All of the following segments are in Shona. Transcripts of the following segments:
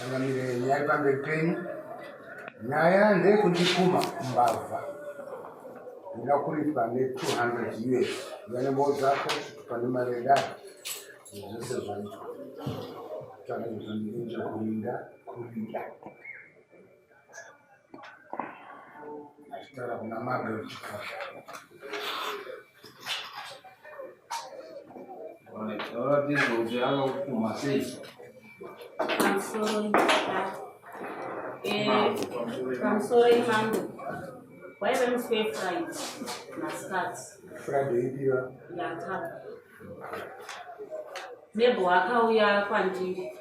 Changamire, nyaya iri pamberi penyu. Nyaya ndeyekundipuma mbavha. Ndinoda kuripwa ne200 us. Uya nembowo dzako pane mari yedare. Zvese zvaitwa. Changamire, ndienje kurinda kurinda. Achitaura kuna Mabel Chikasha. Pamusoro imambo waive musi wefriday masikati. Friday ipiwa? Yakabva. Mebo akauya kwandiri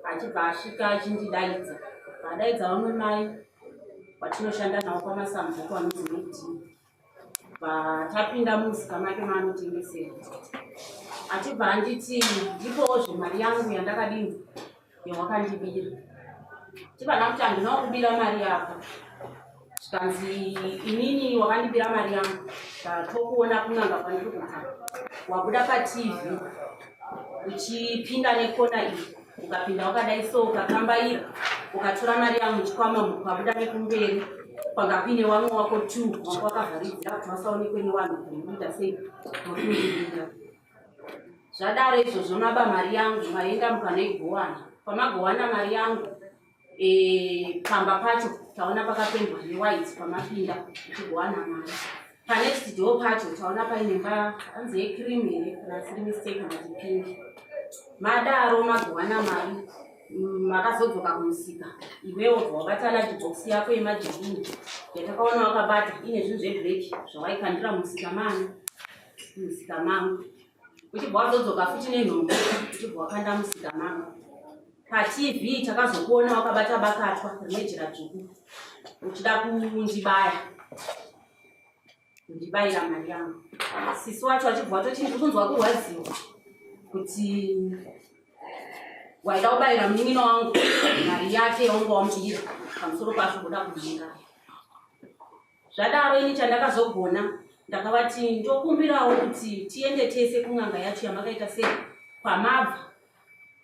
achibva asvika achindidaidza. Vadaidza vamwe mai vatinoshanda navo kwamasambuko vanonzi Maidini. Patapinda mumusika make maanotengesera achibva anditi ndipowo zvemari yangu yandakadini yawakandibira. Chibva ndakuti handina kubira mari yako. Zvikanzi inini wakandibira mari yangu ndatokuona kun'anga kwandiri kubva wabuda patv uchipinda nekona iyi ukapinda wakadai so ukakambaira ukatora mari yangu muchikwama ukabuda nekumberi kwanga kuine wamwe wako two wanga wakavharidzira kuti vasaonekwe nevanhu kuita sei nokuiira Zvadaro izvozvo maba mari yangu maenda mukanoigowana. Pamagowana mari yangu e, pamba pacho taona pakapendwa newhite pamapinda uchigowana mari. Panext door pacho taona paine mba hanzi yecream here kana asiri mistake kana kuti pink. Madaro magowana mari makazodzoka kumusika iwewo bva wabata large box yako yemajekini yatakaona wakabata ine zvinhu zveblack zvawaikandira musika mani musika mangu uchibva wazodzoka futi nenhombo uchibva wakanda musika mangu patv takazokuona wakabata bakatwa rine jira dzvuku uchida kundibaya kundibayira mari yangu sisi wacho achibva watoti ndiri kunzwa kurwadziwa kuti waida kubayira munin'ina wangu mari yake yaunga wamubira pamusoro pazvo kuda kunyenga Zvadaro ini chandakazogona ndakavati ndokumbirawo kuti tiende tese kun'anga yacho yamakaita sei kwamabva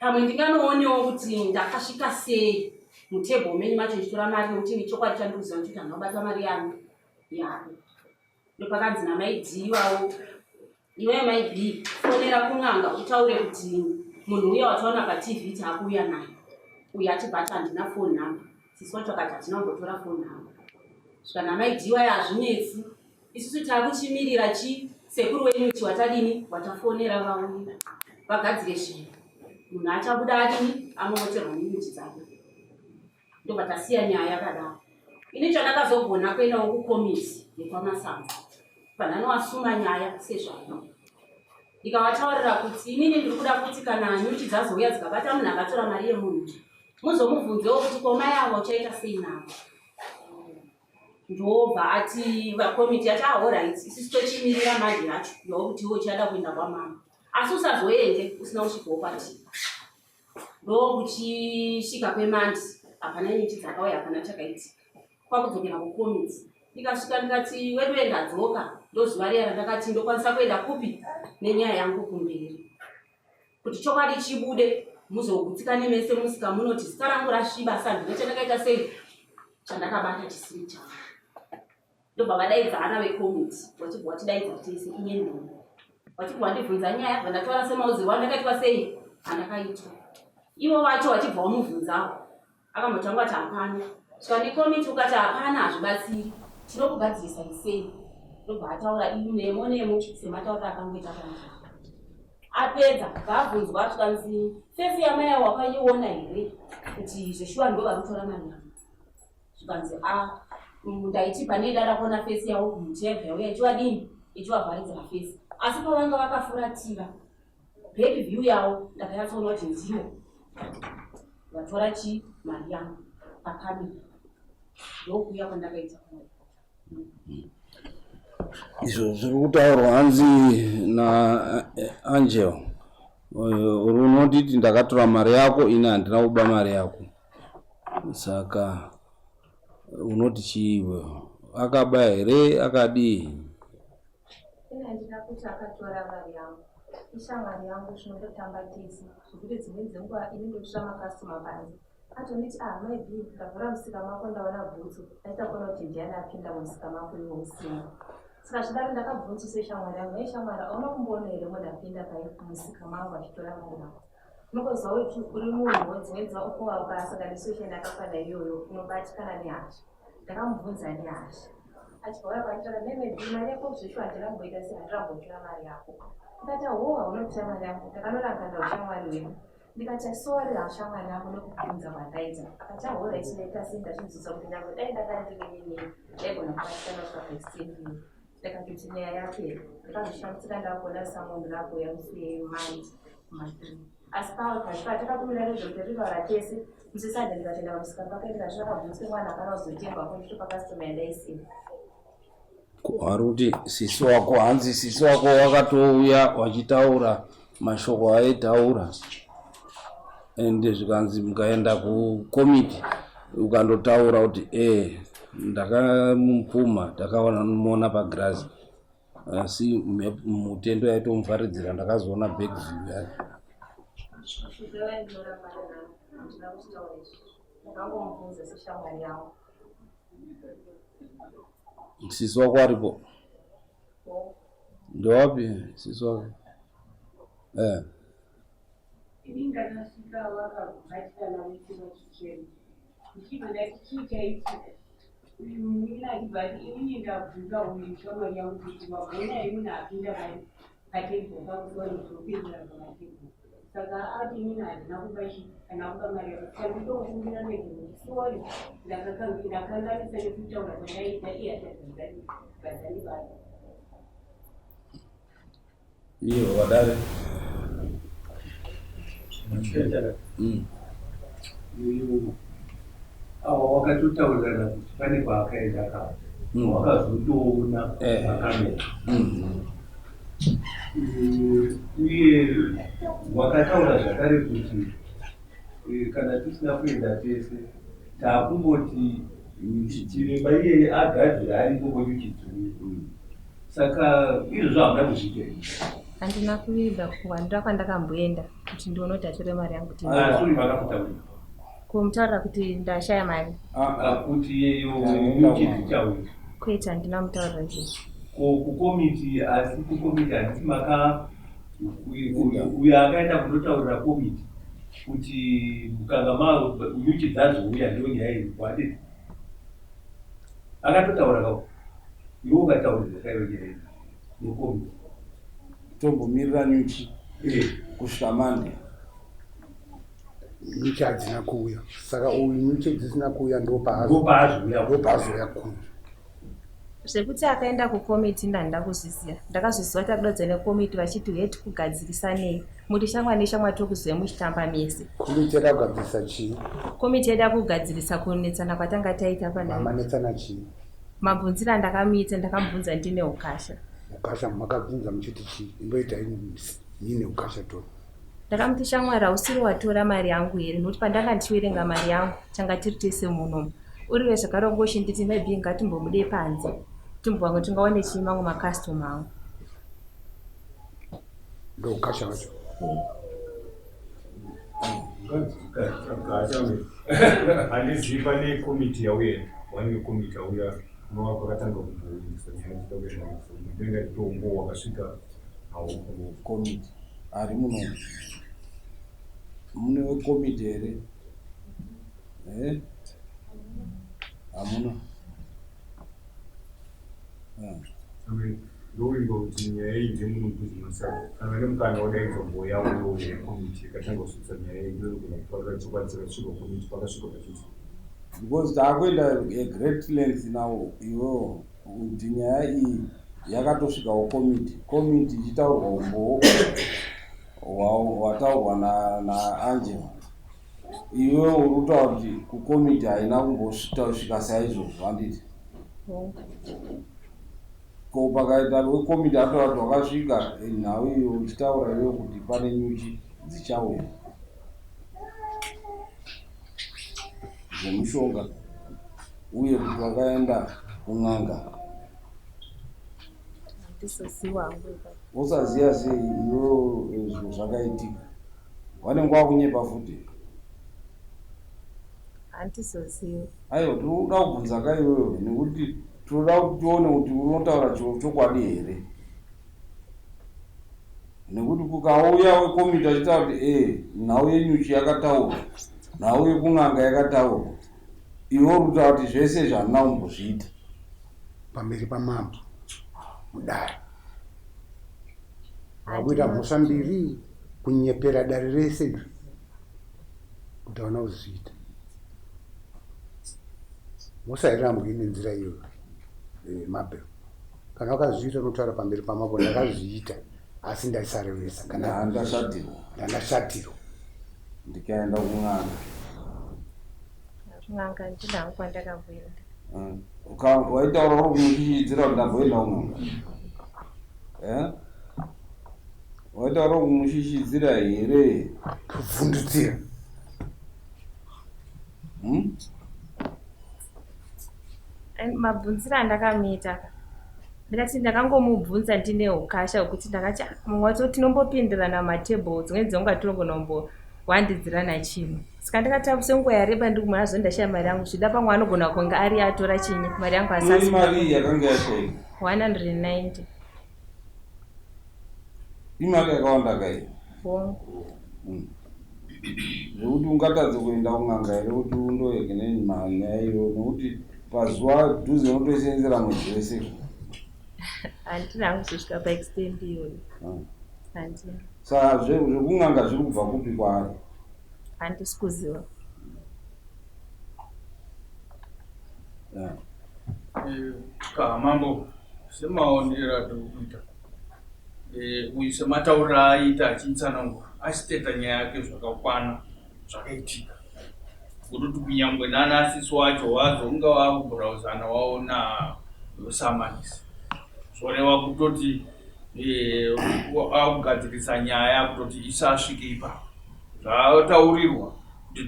pamwe ndinganoonewo kuti ndakasvika sei mutebho menyu macho ndichitora mari nekuti ni chokwadi chandikuziva nekuti handina kubata mari yangu yako ndopakanzi namai dhiwawo Iwe mai B, fonera kun'anga utaure kuti munhu uya wataona paTV taakuuya naye. Uyu achibva ati handina phone number. Sisi wacho akati hatina kumbotora phone number. Svika namai D waya hazvinetsi. Isusu taakuchimirira chi sekuru wenyu chi watadini watafonera vauye vagadzire zvinhu. Munhu achabuda adini amomoterwa nenyuchi dzake. Ndobva tasiya nyaya yakadaro. Ini chandakazogona kuendawo kukomiti yekwaMasango pandanovasuma nyaya sezvayo ndikavataurira kuti inini ndiri kuda kuti kana nyuchi dzazouya dzikabata munhu akatora mari yemunhu muzomubvunzewo kuti koma yavo uchaita sei navo ndobva ati vakomiti yati ahorit ah, isusu tochimirira manje yacho yokuti iwe uchada kuenda kwamama asi usazoende usina kusvikawo kwatiri ndokuchisvika kwemandi hapana nyuchi dzakauya hapana chakaitika kwakudzokera kukomiti ndikasvika ndikati weduwe ndadzoka ndozuva riya randakati ndokwanisa kuenda kupi nenyaya yangu kumberi kuti chokwadi chibude muzogutsikane mese musika munoti zita rangu rasviba asi handina chandakaita sei chandakabata chisiri changu ndobva vadaidza ana vekomiti vachibva vatidaidza tese iye ndini vachibva vandibvunza nyaya bva ndataura semaudzirwo andakaitwa sei andakaitwa ivo vacho vachibva vamubvunzawo akambotanga ati hapana svika nekomiti ukati hapana hazvibatsiri tinokugadzirisa isei ndobva ataura ii nemo nemo sematauriro akangoita kana apedza bvabvunzwa zvikanzi fesi yamai avo wakaiona here kuti zveshuwa ndo vari kutora mari yangu zvikanzi a ah, ndaiti pane dada kuona fesi yavo mhuti yaibva yauya ichivadini ichivavharidzira fesi asi pavanga vakafuratira back view yavo ndakanyatsoona kuti ndiyo vatora chi mari yangu pakamera ndokuuya kwandakaita Izvo zviri kutaurwa hanzi naAngel eh, uri unonditi ndakatora mari yako ini handina kuba mari yako saka unoti chii iwe akaba here akadii Ini handina kuti akatora mari yangu. Ishamwari yangu tinototamba tese zvekuti dzimweni dzenguva ini ndotora makasitoma panze. Atonditi ah maybe ndavhura musika mako ndaona bhutsu ndaita kuona kuti ndiani apinda mumusika mako iwe usimo. Saka zvidaro ndakabvunza seshamwari yangu, hey shamwari hauna kumboona here munhu apinda pai mumusika mangu achitora mari yako? Unongoziva kuti uri munhu dzimweni dzuva ukowa basa kana situation yakafana iyoyo unobatikana nehasha. Ndakamubvunza nehasha. Achibva auya kwanditaura meme mari yako zveshuwa handina kumboita sei handina kumbotora mari yako. Ndikati hoo hauna kutora mari yangu ndakanorangarira ushamwari hwedu. Ndikati sorry shamwari yangu nekubvunza kwandaita. Akati alright ndaita sei ndazvinzwisa kuti nyangwe dai ndanga ndiri inini ndaigona kubatikana kusvika paextent iyi. Ndakatoti nyaya yapera. Ndakazoshambutsika ndakuona samunhu rakuuya musi weMonday kuma3. Asi patakakumira nezvekuti ritaura tese musi weSunday ndikatoenda pamusika pake ndikati zvakabvunzwe mwana hapana kuzotengwa ko nditopa customer yandaisiya. Ari kuti sisi wako hanzi sisi wako wakatouya wachitaura mashoko aitaura ende zvikanzi mukaenda kukomiti ukandotaura kuti e ndakamupfuma takamuona pagirazi asi mutendo yaitomuvharidzira ndakazoona back view yake. Ndakangomubvunza seshamwari yangu. Sisi wako aripo? Ndewapi sisi wako? Eh. Ini ndakasvika vakabatikana vese vachichema. Ndichibva ndati chii chaitika? Uyu munin'ina achibva ati inini ndabvunza uyu shamwari yangu kuti wagona here munhu apinda patebhuru pakusoizopindira pamatebhuru. Saka ati inini handina kuba chi handina kuba mari yako. Saka nditokumbira ruregerero sorry ndakanganisa nekutaura kwandaita iye achazandibata. Iyo vadare. Awa wakatotaurirana kuti pane kwaakaenda kare wakazotoona pakamera. Uye wakataura zvakare kuti kana tisina kuenda tese taakungoti chiremba iyeye agadzira aripo konyuchidziuya. Saka izvozvo hamuna kuzviita here? Handina kuenda kuwandira kwandakamboenda kuti ndione kuti atore mari yangu kuti Asi uyu vakamutaurira kumutaurira kuti ndashaya mari. Kuti yeyo nyuchi dzichauya. Kwete, handina mutaurira izvozvo. Ko kukomiti, asi kukomiti handiti maka uyo akaenda kunotaurira komiti kuti mukanga ma nyuchi dzazouya ndo nyaya iripo handiti akatotaura kao iwe ukataurirwa kaiwe nyaya iyi nekomiti. Tombomirira nyuchi kusvika Monday. Nyuchi hadzina kuuya saka uyu nyuchi dzisina kuuya ndopaazouya ndopaazouya kuno. Zvekuti akaenda kukomiti ndandida kuzviziva. Ndakazviziva takudadza nekomiti vachiti heti kugadzirisanei. Muri shamwari neshamwari tokuziva muchitamba mese. Komiti yakagadzirisa chii? Komiti yaida kugadzirisa kunetsana kwatanga taita pana. Mamanetsana chii? Mabvunziro andakamuita ndakamubvunza ndine ukasha. Ukasha makabvunza muchiti chii? Imboitai muine ukasha toni. Ndakamuti shamwari hausiri watora mari yangu here nokuti pandanga ndichiverenga mari yangu tanga tiri tese munomu. Uriwe zvakare wanga uchinditi maybe ngatimbobude panze timbovamwe tingaone chii mamwe makastoma angu. Ndoukasha wacho. Handizivi pane komiti yauya one wekomiti auya unova kwakatanga kumboindiswa nyaya ichida kuenda ndinenge tombo wakasvika Komiti ari muno mune wekomiti here? Eh? Hamuna. Ndovimba kuti nyaya iyi ndemuno masaka kana vane mukana wadaidzwa mboya uyo yekomiti ikatanga kusvitsa nyaya iyi ndonogona kutaurira chokwadi chakasvika komiti pakasvika pachiti Because taakuenda a great length now iwewo kuti nyaya iyi yakatosvikawo komiti, komiti ichitaurwa umbowo hwataurwa naAngela. Iwewo uri kutaura kuti kukomiti haina kumbosvika saizvozvo handiti? Ko pakaita wekomiti ataura kuti wakasvika nhau iyo uchitaura iwewe kuti pane nyuchi dzichauya dzemushonga uye kuti wakaenda kun'anga. Handizoziva hangu ipapo. Usaziva sei iwewe zvinhu zvakaitika? Vanenge vakunyepa futi. Handizozivi. Aiwa, tinoda kubvunza ka iwewe nekuti tinoda kuti tione kuti unotaura chokwadi here. Nekuti kukauya wekomiti achitaura kuti ee nhau yenyuchi yakataurwa, nhau yekun'anga yakataurwa, iwe uri kutaura kuti zvese izvi handina kumbozviita. Pamberi pamambo mudare vakuita mhosva mbiri kunyepera dare rese iri kuti hauna kuzviita. Mhosva hairambwi nenzira iyoyo eh, Mabel. Kana wakazviita unotaura pamberi pamambo ndakazviita asi ndaisarevesa kana ndashatirwa. Ndandashatirwa. Ndikaenda kun'anga. Kun'anga ndina hangu kwandakavoenda. Waitaura uri kumuchichidzira kuti ndamboenda kun'anga. Eh? Waitaura kumushishidzira here? Kuvhundutsira. Hmm? Mabvunziro andakamuita ka ndikati ndakangomubvunza ndine ukasha hwekuti ndakati ah, mumwe wacho tinombopindirana matable dzimweni dzenguva tinogona kumbowandidzirana chinhu saka ndikati senguva yareba ndiri kumona zvo ndashaya mari yangu zvida pamwe anogona kunge ari atora chinyi mari yangu asasi mari yakanga yashaika 190 Imari yakawanda ka iyi. Hmm. Zvekuti ungatadze kuenda kun'anga here kuti undoyeke nenyaya iyoyo nekuti pazuva dhuze unotoisenzera mwedzi wese. Handina hangu kuzosvika paextend iyoyo. Hmm. Handina. Saka zvekun'anga zviri kubva kupi kwaari? Handisi kuziva. Yeah. Eh, Mambo semaonero atiri kuita eh, uyu sematauriro aaita achitsanangura achiteta nyaya yake zvakakwana zvakaitika kutoti kunyangwe nanasisi wacho wazonga wakubhurauzana waona samanisi zvoreva kutoti eh, akugadzirisa nyaya kutoti isasvike ipapo zvataurirwa kuti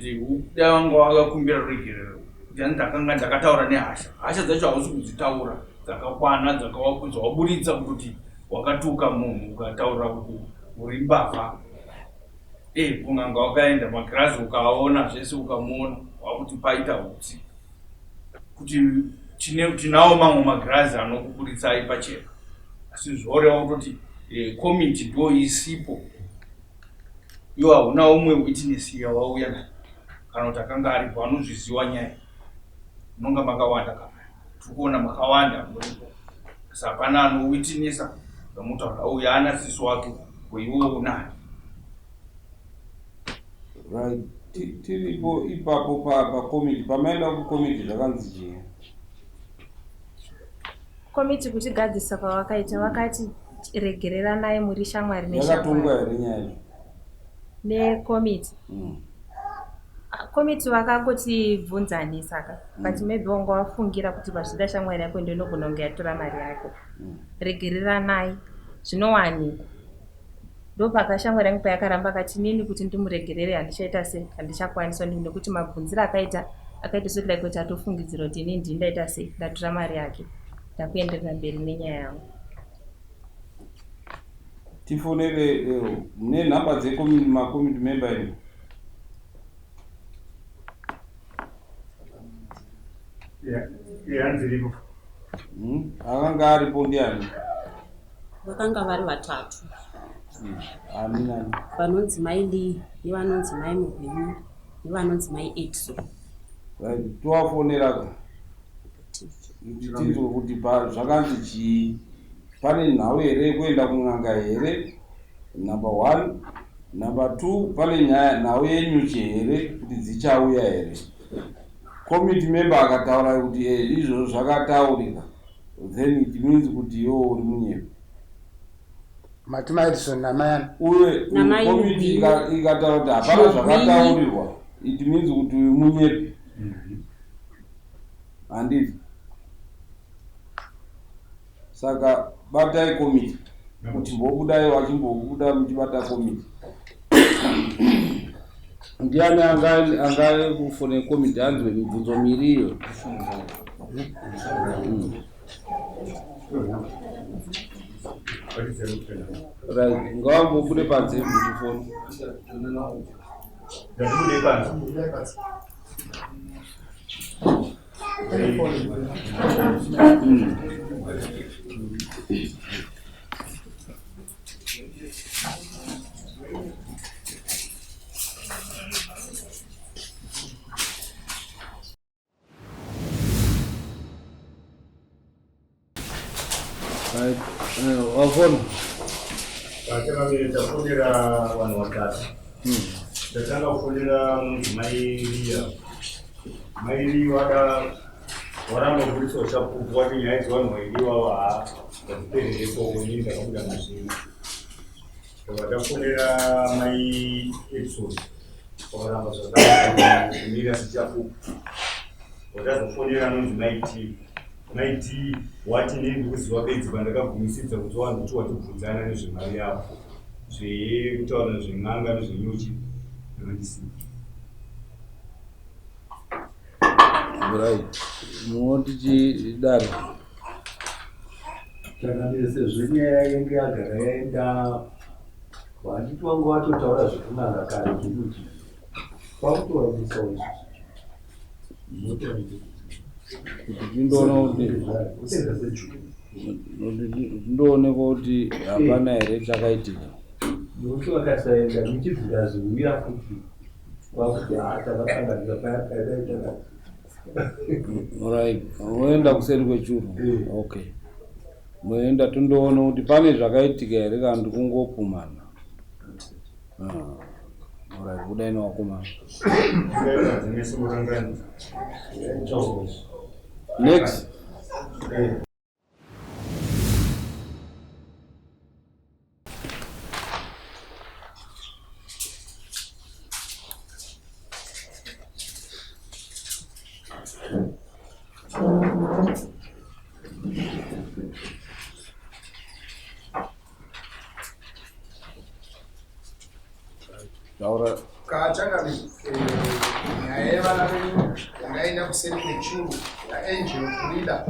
dai vanga vakakumbira ruregerero kuti ani ndakanga ndakataura nehasha hasha dzacho hausi kudzitaura dzakakwana dzawaburitsa kutoti wakatuka munhu ukataura kuti uri mbavha e eh, kun'anga wakaenda magirazi ukaona zvese ukamuona wakuti paita hutsi kuti tinawo mamwe magirazi anokuburitsai pachena asi zvoreva kutoti eh, komiti ndo isipo Iwe hauna umwe witness yawauya naye kana kuti akanga aripo anozviziwa nyaya munonga makawanda kana tiri kuona makawanda muripo asi hapana anowitnessa zvamutaura uyu ana sisi wake koiwe unani right tiripo ipapo pakomiti pamaenda kukomiti zvakanzi chii Komiti kutigadzirisa kwavakaita vakati regereranai muri shamwari neshamwari. Yakatongwa here nyaya yacho? Nekomiti. Mm. Ah, komiti vakangotibvunzanisa ka mm. but maybe wanga wafungira kuti vazvida shamwari yako ndo inogona kunge yatora mari yako. Mm. Regereranai zvinowanikwa. Ndopaka shamwari yangu payakaramba akati nini kuti ndimuregerere handichaita sei handichakwanisa nekuti mabvunziro akaita akaita sekuda kuti atofungidzira kuti ini ndini ndaita sei ndatora mari yake ndakuenderera mberi nenyaya yangu. Tifonere eh, mune nhamba dzemakomiti member imi. Yeah, dziripo. Hmm? Akanga aripo ndiani? Vakanga vari vatatu. Hmm. Ani nani? Vanonzi mai Lee nevanonzi mai Mugwinyu nevanonzi mai Edson. Right, tovafonera ka. Kuti tinzwe kuti zvakanzi chii. Pane nhau here yekuenda kun'anga here? Number one. Number two, pane nyaya nhau yenyuchi here kuti dzichauya here? Committee member akataura kuti eh, izvozvo zvakataurika then it means kuti iwe uri munyepi. Mati Madison namayani. Uye Namai committee Mugwinyi. ikataura kuti hapana Mugwinyi. zvakataurirwa it means kuti uyu munyepi. Handiti? Saka batai komiti kuti mbobudai vachimbobuda muchibata komiti. Ndiani anga kufone komiti anzwe mibvunzo miri iyo? Right, ngavambobude panze muchifoni. Ngatibude panze. Wafona? Vachamamire tafonera vanhu vatatu. Tatanga kufonera munzi mai Riya. Mai Riya wada waramba kuburitsa uchapupu wati nyaya dzevanhu vairi ivavo haa ngadzipererepo ini ndakabuda mazviri. Saka tafonera mai Edson vakaramba zvakare kumira sechapupu. Watazofonera anonzi mai T. Mai T wati inini ndikuziva bedzi pandakagumisidza kuti vanhu kuti watibvunzana nezvemari yavo zvekutaura nezven'anga nezvenyuchi ndandisina. Right. Munoti chidare. Changamire sezvo nyaya yenge yagara yaenda handiti wanga watotaura zvekun'anga kare zvenyuchi kwakutowaendesa izvi. Kuti tindoona kuti tindoonekwa kuti hapana here chakaitika. Nokuti vakasaenda nyuchi dzikazouya futi kwakuti haa takasanganisa paya paya dai takati. Right. Moenda kuseri kwechuru. Okay. Moenda tindoona kuti pane zvakaitika here kana kuti kungopumana. Ah. Alright, budai nevakomana. Next. Taura. Kachangavi, eh, nyaya yevana venyu yangaenda kuseri kwechuru yaAngel Frida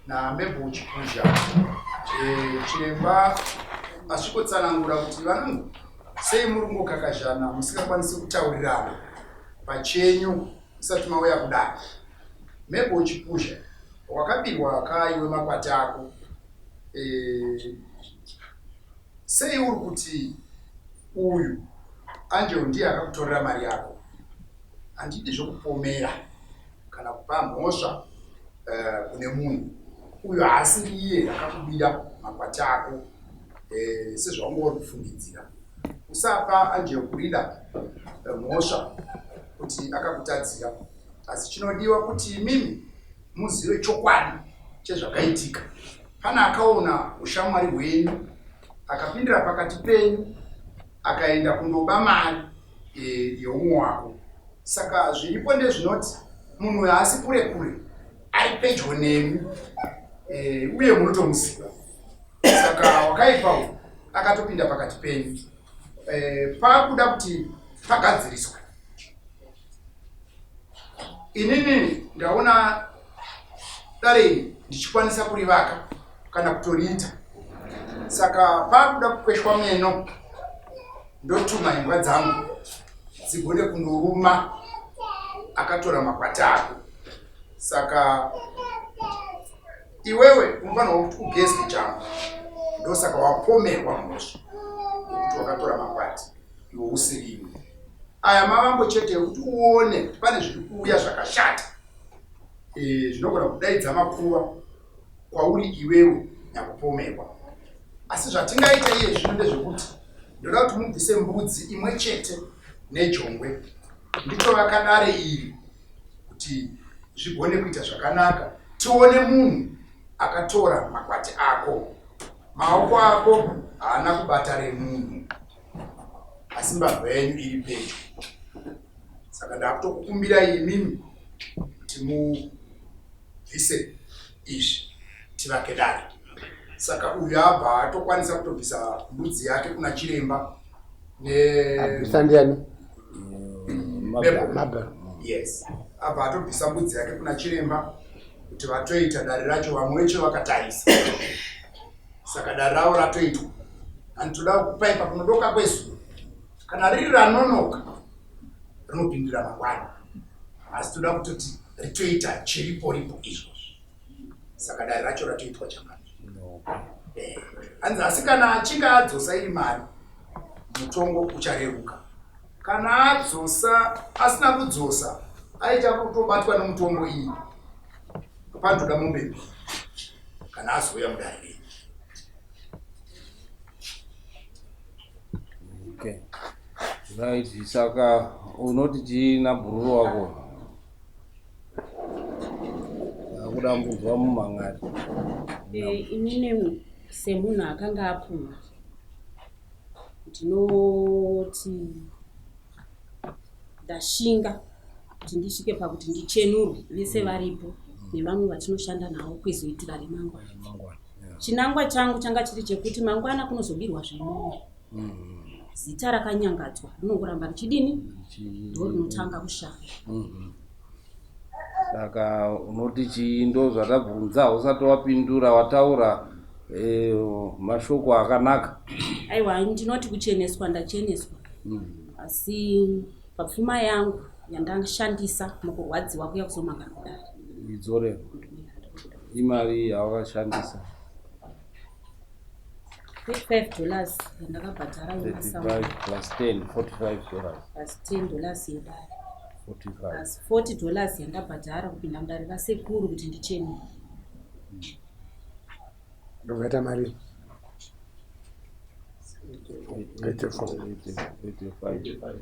naMabel Chikuzha. Eh, chiremba asvikotsanangura kuti vanangu sei muri kungokakazhana musingakwanisi kutaurirana pachenyu musati mauya kudai. Mabel Chikuzha wakabirwa kaiwe makwati ako eh, sei uri kuti uyu Angel ndiye akakutorera mari yako? Handidi zvekupomera kana kupa mhosva uh, kune munhu uyu haasiri iye akakubira makwati ako eh, sezvaunga uri kufungidzira. Usapa Angel Kurida eh, mhosva kuti akakutadzira, asi chinodiwa kuti imimi muzive chokwadi chezvakaitika. Pane akaona ushamwari hwenyu akapindira pakati penyu akaenda kundoba mari e, yeumwe wako. Saka zviripo ndezvinoti munhu uyo haasi kure kure, ari pedyo nemi e, uye munotomuziva. Saka wakaipa uyu akatopinda pakati penyu e, pakuda kuti pagadziriswe. Inini ndaona dare iri ndichikwanisa kurivaka kana kutoriita, saka pakuda kukweshwa meno ndotuma imbwa dzangu dzigone kundoruma akatora makwati ako. Saka iwewe unofanirwa kuti ugezwe changu, ndosaka wapomerwa mhosva yekuti wakatora makwati iwe usiri iwe. Aya mavambo chete ekuti uone kuti pane zviri kuuya zvakashata e, zvinogona kudaidza makuva kwauri iwewe nyakupomerwa. Asi zvatingaita iye zvino ndezvekuti ndoda kuti mubvise mbudzi imwe chete nejongwe, nditovaka dare iri kuti zvigone kuita zvakanaka, tione munhu akatora makwati ako. Maoko ako haana kubata remunhu, asi mbavha yenyu iri pedyo. Saka ndakutokukumbirai imimi kuti mubvise izvi tivake dare. Saka uyu abva atokwanisa kutobvisa mbudzi yake kuna chiremba ne Abvisa ndiani? Mabel. Mabel. Yes, abva atobvisa mbudzi yake kuna chiremba kuti vatoita dare racho vamwe vecho vakatarisa. Saka dare ravo ratoitwa, and toda kupaipa kunodoka kwezuva. Kana riri ranonoka rinopindira mangwana, asi toda kutoti ritoita chiriporipo izvozvo. Saka dare racho ratoitwa changamire. Eh, hanzi asi kana achinge adzosa iri mari mutongo uchareruka. Kana adzosa asina kudzosa aita kutobatwa nemutongo iyi panotoda mombe mbiri kana azouya mudare renyu. Okay. Right, saka unoti chii nabhururu wako? Akuda kunzwa mumhan'ari. Eh, inini semunhu akanga apumha ndinoti ndashinga kuti ndisvike pakuti ndichenurwe vese varipo nevamwe vatinoshanda navo kwezoitira remangwana. Chinangwa changu changa chiri chekuti mangwana kunozobirwa zvemumwe. Zita rakanyangadzwa rinongoramba richidini ndo rinotanga kushanda. Saka unoti chii ndo zvatabvunza hausati wapindura wataura eh, mashoko akanaka. Aiwa ndinoti kucheneswa ndacheneswa. Asi papfuma yangu yandashandisa mukurwadziwa kuya kuzomangana kudare. Idzorero. Imari yawakashandisa. 35 dollars yandakabhadhara yemasamu 35 plus 10 45 dollars. Plus 10 dollars yedare. 45. Plus 40 dollars yandabhadhara kupinda mudare rasekuru kuti ndichene. Ndobvaita mari 84. 85.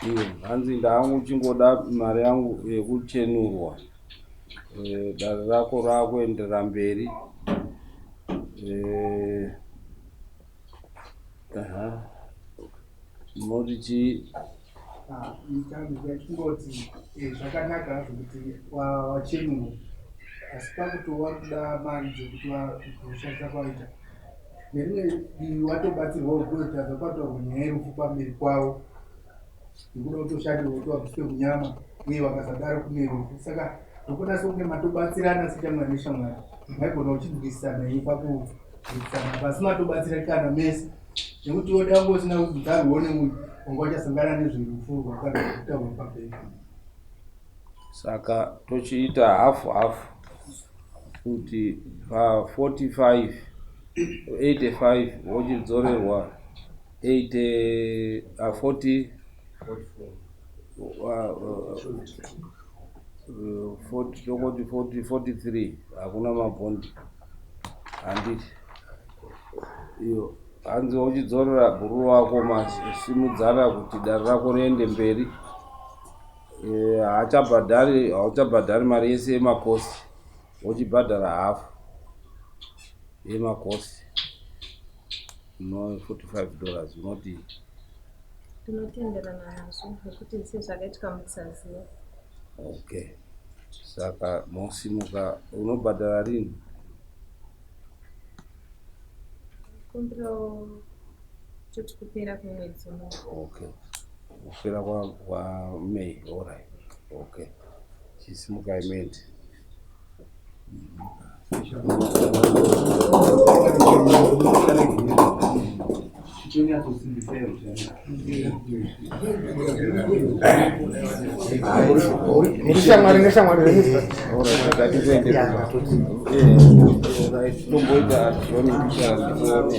Iyo hanzi ndangu chingoda mari yangu yekuchenurwa. Eh, dare rako rakuenderera mberi. Eh, aha. Munoti chii? Ndingoti zvakanaka hazvo kuti wachenurwa, asi pakuti wakuda mari dzekuti kushandisa kwaita nerimwe divi watobatsirwawo because tabva pataurwa nyaya yerufu pamberi kwavo yekuda kutoshandirwa kuti vabviswe munyama uye vakasadaro kune rufu. Saka ndokona sekunge matobatsirana seshamwari neshamwari, maigona kuchinzwisisana henyu pakunzwisisana, asi matobatsirikana mese nekuti woda kunge usina kudzarwawo neuyu wanga uchasangana nezverufu rwakataurwa pamberi. Saka tochiita hafu hafu kuti pa 45 85 wochidzorerwa 80 40 40 tongoti 40 43 hakuna mabhondi handiti iyo hanzi wochidzorera bhururu wako masimudzana kuti dare rako riende mberi. Eh, haachabhadhari hauchabhadhari mari yese yemakosi, wochibhadhara hafu yemakosi no 45 dollars. Unoti Ndinotenderana nazvo nekuti sezvakaitika mukusaziva. Okay, saka mosimuka unobhadhara rini? Kumbiro toti kupera kwemwedzi uno. Okay, kupera kwa May. Alright, okay, chisimukai mendi. Muri shamwari neshamwari zvenyu. Alright, ngatitoende kumba. Eh, right, tomboita adjourn picture ndikuone.